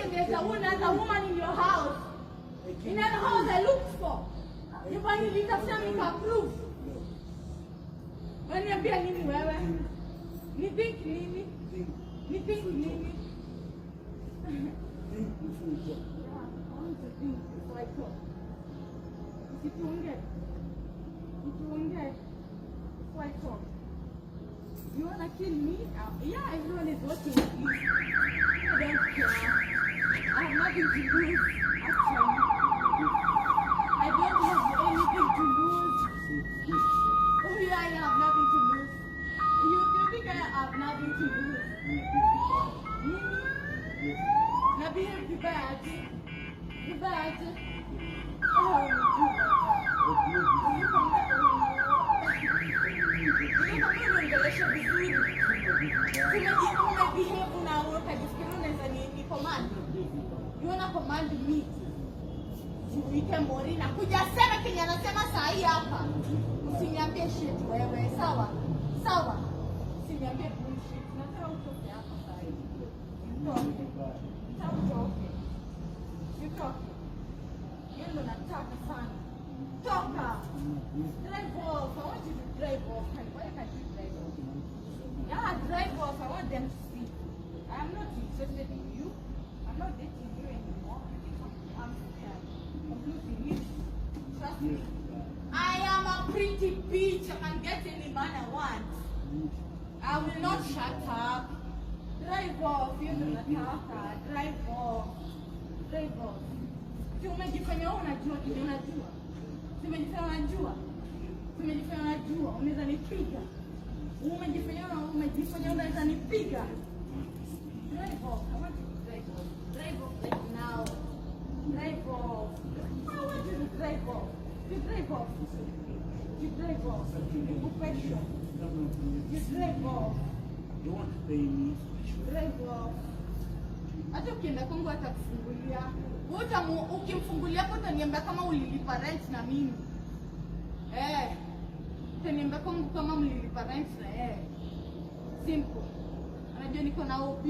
There's a woman in your house. In that house I looked for. Nyumba nilitafuta nika approve. Unaniambia nini wewe? Ni think nini? Ni think nini? Think before you talk. Yeah, I want to think before I talk. Usituongee. Usituongee before I talk. You wanna kill me? Yeah, everyone is watching me. I don't care. I have nothing to lose, actually. I don't have anything to lose. So good. Oh yeah, I have nothing to lose. You think I have nothing to lose? Mimi? Na behave vibaya aje? Vibaya aje? Oh, nilikwambia uniongeleshe vizuri. Umebehave na ukajifikiria unaweza ni command. You wanna command me? Uite Mori na kuja sema kenye anasema saa hii hapa. Usiniambie shit wewe, sawa? Sawa. Usiniambie bullshit. Nataka utoke hapa saa hii. Utoke. Nataka utoke. Utoke. Hiyo ndo nataka sana. Toka. Drive off. I want you to drive off. Why can't you drive off? Yeah, drive off. I want them to see. I am not interested in you. I'm not dating you anymore. You think I'm scared of losing you? Trust me. I am a pretty bitch. I can get any man I want. I will not shut up. Drive off. Hiyo ndo nataka. Drive off. Drive off. Si umejifanya wewe unajua kile unajua. Si umejifanya unajua. Si umejifanya unajua. Unaweza nipiga. Umejifanya unaweza nipiga. Drive off. I want you to drive off. Drive off like now. Drive off. I want you to drive off. You drive off. You drive off. Nikupe show. You drive off. You want to pay me? Drive off. Hata ukienda kwangu atakufungulia. Ukimfungulia hapo utaniambia kama ulilipa rent na mimi. Eh. Utaniambia kwangu kama mlilipa rent na yeye. Simple. Anajua niko na OB.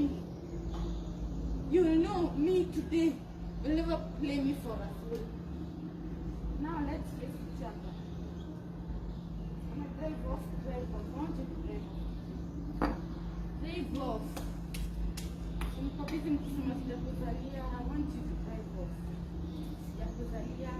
You will know me today. You'll never play me for a fool. Now let's face each other. I'm gonna drive off, drive off. I want you to drive off. Drive off. Mko busy mkisema sijakuzalia. I want you to drive off. Sijakuzalia.